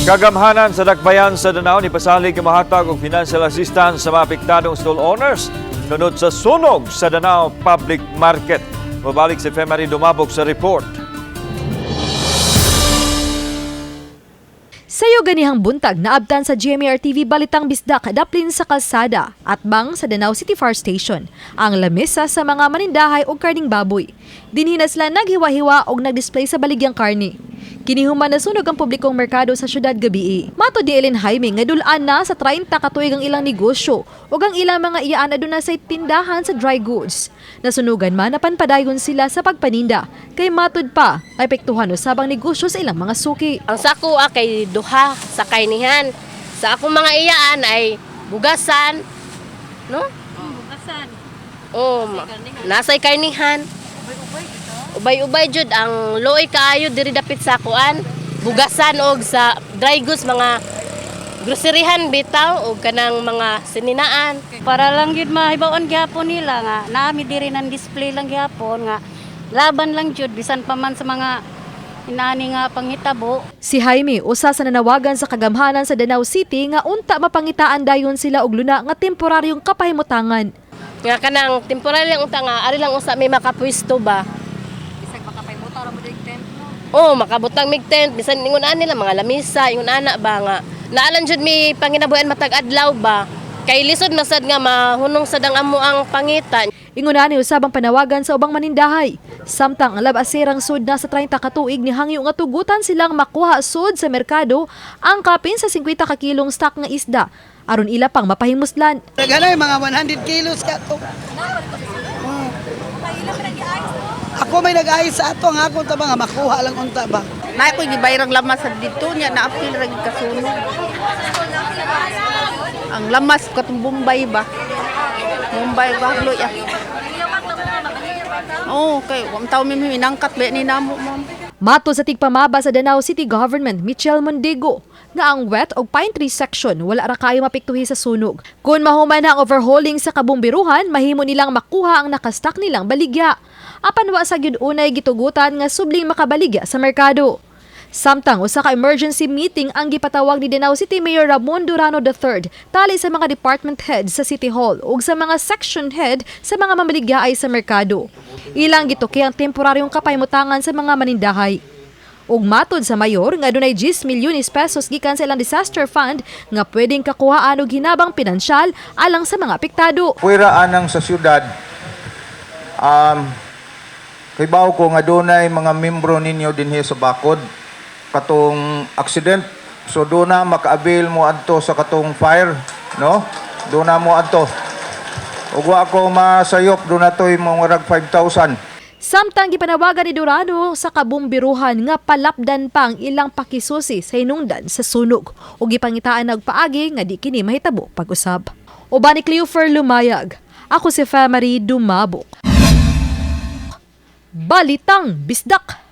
Kagamhanan sa Dakbayan sa Danao nipasalig nga mohatag og financial assistance sa mga apektadong stall owners nunod sa sunog sa Danao Public Market. Mabalik si Femary Dumabok sa report. Sayo ganihang buntag, naabtan sa GMA RTV Balitang Bisdak daplin sa kalsada at bang sa Danao City Fire Station ang lamesa sa mga manindahay og karning baboy. Dinhi na sila naghiwa-hiwa og nagdisplay sa baligyang karne. Kini human nasunog ang publikong merkado sa syudad gabii. Matod ni Ellen Jaime nga dul-an na sa 30 ka tuig ang ilang negosyo ug ang ilang mga iyaan aduna sa tindahan sa dry goods. Nasunugan man, apan padayon sila sa pagpaninda kay matud pa ay epektuhan usab ang negosyo sa ilang mga suki. Ang sako kay duha sa kainihan. Sa akong mga iyaan ay bugasan, no? Bugasan. Oh, nasay kainihan. Ubay-ubay jud ang luoy kaayo diri dapit sa kuan. Bugasan og sa dry goods, mga groceryhan bitaw og kanang mga sininaan. Para lang yun mahibaon gyapon nila nga naami diri nan display lang gyapon nga laban lang jud bisan pa man sa mga inani nga panghitabo. Si Jaime, usa sa nanawagan sa kagamhanan sa Danao City nga unta mapangitaan dayon sila og luna nga temporaryong kapahimutangan. Nga kanang temporary lang unta nga ari lang usa may makapwesto ba. Bisag makapahimutan ra mo tent, no? Oh, makabutang mig tent bisan ingon ani lang mga lamisa, ingon ana ba nga. Naalan jud mi panginabuhian matag adlaw ba. Kay lisod masad nga mahunong sad ang amo ang pangita. Ingon ani usab ang panawagan sa ubang manindahay. Samtang ang lab-aserang sud na sa 30 ka tuig nihangyo nga tugutan silang makuha sud sa merkado ang kapin sa 50 ka kilong stock nga isda aron ila pang mapahimuslan. Naghanay, mga 100 kilos ka to. Ako may nag-ayos sa ato, ang ako ta ba nga makuha lang unta ba. Naa ko gibayrang lamas sa dito niya naapil ra gid kasunog. Ang lamas katong Bombay ba? Bombay ba ya. Oh, kay wa taw mi minangkat ba ni namo, ma'am. Mato sa tigpamaba sa Danao City Government, Michelle Mondego, nga ang wet o pine tree section wala ra kayo mapiktuhi sa sunog. Kung mahuman na ang overhauling sa kabumbiruhan, mahimo nilang makuha ang nakastak nilang baligya. Apan wa sa gyud unay gitugutan nga subling makabaligya sa merkado. Samtang usa ka emergency meeting ang gipatawag ni Danao City Mayor Ramon Durano III tali sa mga department heads sa City Hall ug sa mga section head sa mga mamaligya ay sa merkado. Ilang gituki ang temporaryong kapahimutangan sa mga manindahay. Ug matod sa mayor nga dunay 10 milyones pesos gikan sa ilang disaster fund nga pwedeng kakuhaan og hinabang pinansyal alang sa mga apektado. Puwera anang sa syudad, kibaw ko nga dunay mga membro ninyo dinhi sa bakod katong accident. So doon na maka-avail mo adto sa katong fire, no? Doon na mo adto. Ug wa ko masayop, doon na to'y mga 5,000. Samtang gipanawagan ni Durano sa kabumbiruhan nga palapdan pa ang ilang pakisusi sa hinungdan sa sunog ug gipangitaan nagpaagi nga di kini mahitabo pag-usab. Uban ni Cleofer Lumayag, ako si Famary Dumabok. Balitang Bisdak.